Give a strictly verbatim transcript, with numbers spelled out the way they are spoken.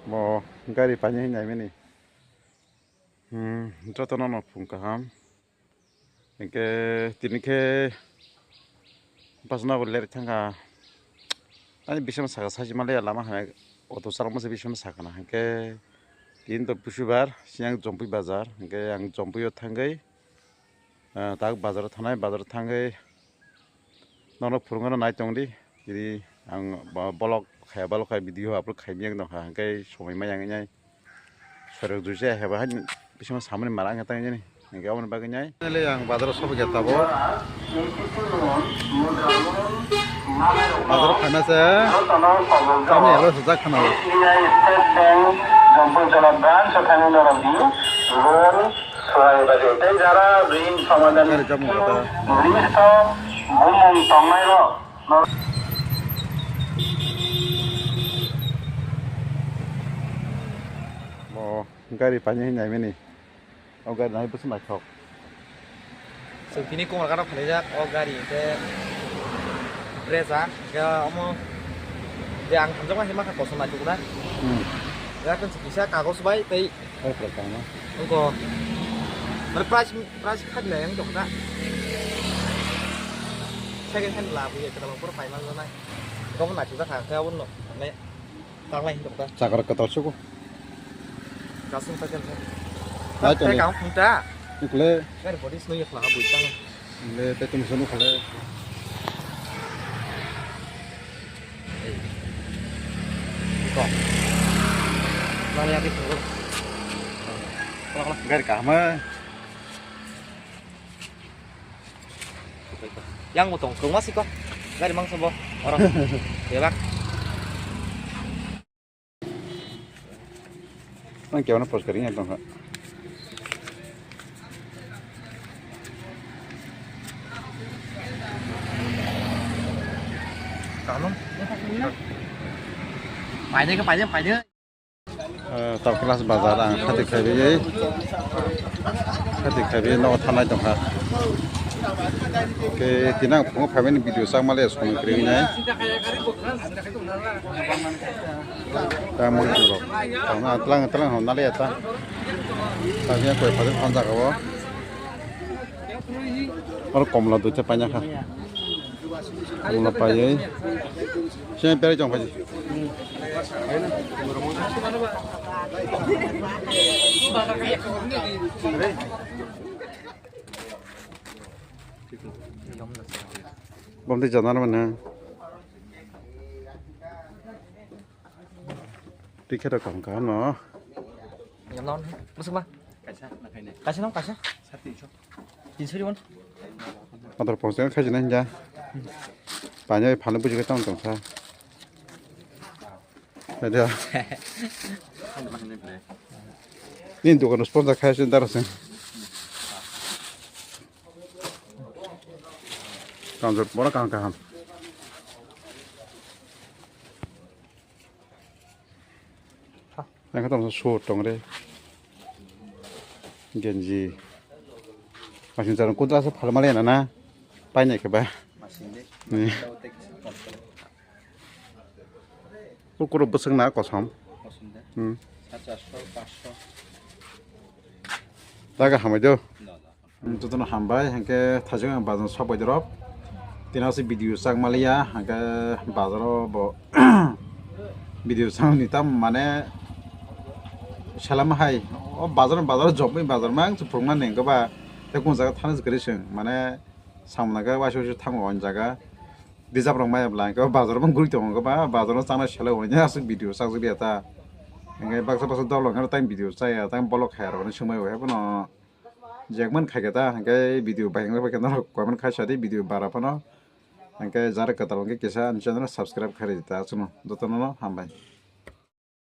Bo gari painani hinwi naimani. Hmm, jotono no phung kaham. Hinkhe tini khe bachana bo lerwi thangkha. Ani bisingo saka sachi manliya lama hai auto chalokma se bisingo sakana. Hinkhe tini to busubar, siyang Jompui bazar. Hinkhe ang Jompui o thangwi, ah, tak bazar o thanai, bazar o thangwi nono phurungno nai tongdi. Jadi ang bo-, vlog khaya, vlog khai video upload khai miyang nokha, hingke somoi maya wngnai. Sorok duisa heba hai bisingo samani mala wngya tang nini. Hingke aboni bagwi nai. Nele ang bazar o sobo geta bo. Bazar o phaina se. Kami alo sujak khana. State Bank, Jompui Jola Branch, o thangwi norok di. Loan, sohai bagwi. Tei jara rin somadan. Gari jabung kata. Rin to, bumung tongnai rok. Bo gari painani hinwi naimani. O gari nai bwswk naithok. Chwng tini Kumarghat o phalaijak o gari hinkhe Brezza, hinkhe omo je ang hamjakma hinkhe makha kosom naithok da. Hmm. Yakung se kisa kagoj bai tei Hai pura tangma. Ongko. Mane price, price kha bilai ang dokta. Second hand la buya kita lapor pai man nai. Kau na kita kha kau no. Ne. Tang lai dokta. Chakar kata suku. Kasung ta kel. Hai tang. Kau phunta. Ikle. Gari body snu yakla bui tang. Le, te tum sunu khale. Ko. Nang ya bitu. Gari kaham. Yang motong kung masih ko. Gari mang sobo. Orang. Belak. Ang kaya na post kari yang tong ha. Kalung. Paide ka paide paide. Top class bazar ang khati khaibi, khati khaibi no thanai tong ha. Ke tinang phungo phaibani video chang male song kri nai. Tamo juro. Tamo tlang tlang hon nale ta. Tamo koi phade phanja kabo. Oro komla duita paina kha. Komla paiwi. Sini peri jong phaji. Bomti janar mana? Tiket rok kaham kaham no. Yang lawan, masuk ba? Kaisa, na kaina. Kaisa nang, kaisa. Sati so. Tinsuri wan. Motor pongsa khaijina hinja. Panya phano buji ka tong tong sa. Ada. Ni dukan sponsor khaijin daraseng. Kanjur pora kaham kaham. Yang kata masa short tong re. Genji. Masing jarang kudra sa phalmale na na. Paine ke ba. Masing de. Ni. Ukuro bwswk na kosom. Masing de. Hmm. Sa charso, paanch so. Daga hamai do. No, no. Jotono hambai, hingke thajak ang bazar sok bai dorop. Tini se video chak maliya, hingke bazaro bo video chak ni tam mane selama hai. O bazar, bazar jobni bazar mang se phurungma neng ba. Te kun jaga thani se gari seng, mane samna ga waisa waisa thango o jaga. Dijab rok maya bla hingke bazar mang guri tongo ba, bazar no chana sele o asuk video chak jagya ta. Hingke baksa baksa dol hingke time video chaya, time bolok khaya rok ni swngmai o hebono. Jekman khaikhe ta, hingke video bahai wngkha khe norok comment khai sadi, video bara phano. Hingke jara kwtal hingke kisa ani channel subscribe khai rwdi ta, aswkno jotono no hambai.